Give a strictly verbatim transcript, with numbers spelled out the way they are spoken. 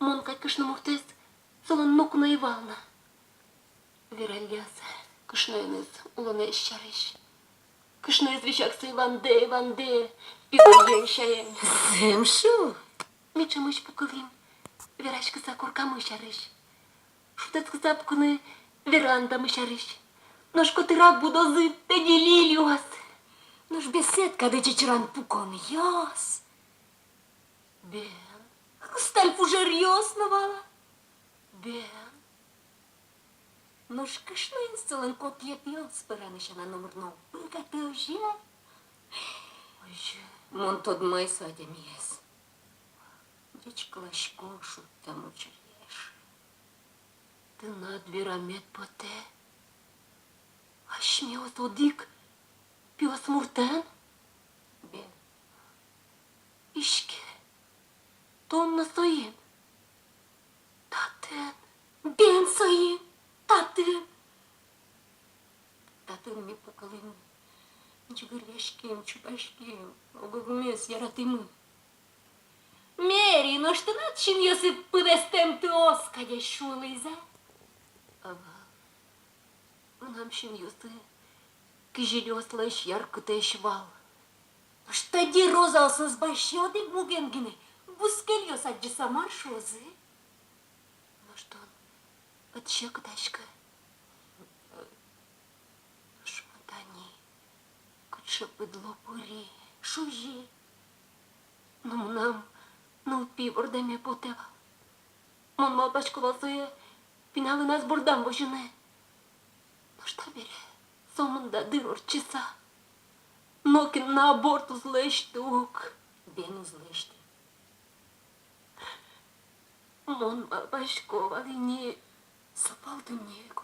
Мон кадь кышномуртэз солэн ноку но ӧй вал на. Вералляз кышноеныз улонэз сярысь. Кышноез весяк сое вандэ, вандэ, пилаен сямен. Зэм шуо? Ми ӵемысь пукылӥм вераськыса коркамы сярысь. Шутэтскыса пукыны верандамы сярысь. Нош котыраз будозы тӧдьы лилиос. Нош беседкады ӟечыран пуконъёс. Бен. Хрусталь фужеръёс но вал-а? Бен. Нош кышноез солэн котъёс пӧраны сяна номыр но уг быгаты, озьы-а? Озьы. Мон тодмай со адямиез. Ӟечкыласько, шудтэмын чыръеш. Тынад верамед потэ. Асьмеос одӥг пиосмуртэн? Бен. Иське, тон но соин? Татын. Бен, соин. Татын. Татын ми пукылӥм, ӟыгыръяським, чупаським, ог-огмес яратӥмы. Мери, нош тынад синъёсыд пыдэстэмтыос кадесь шуылӥзы-а? Ӧвӧл. Мынам синъёсы кизилиослэсь яркытэсь вал. Нош тӧдьы розаос ӧз басьтэ одӥг муген гинэ, бускельёс адӟыса мар шуозы? Нош тон ӧд секыт-а, иське? Нош мон тани кыӵе быдло пыри, шузи. Но мынам нылпи вордэме потэ вал. Мон малпасько вал сое пиналыназ бордам возьыны. Нош табере сомында дыр ортчыса, нокин но аборт уз лэсьты ук. Бен, уз лэсьты. Мон малпасько вал ини, со пал дуннеык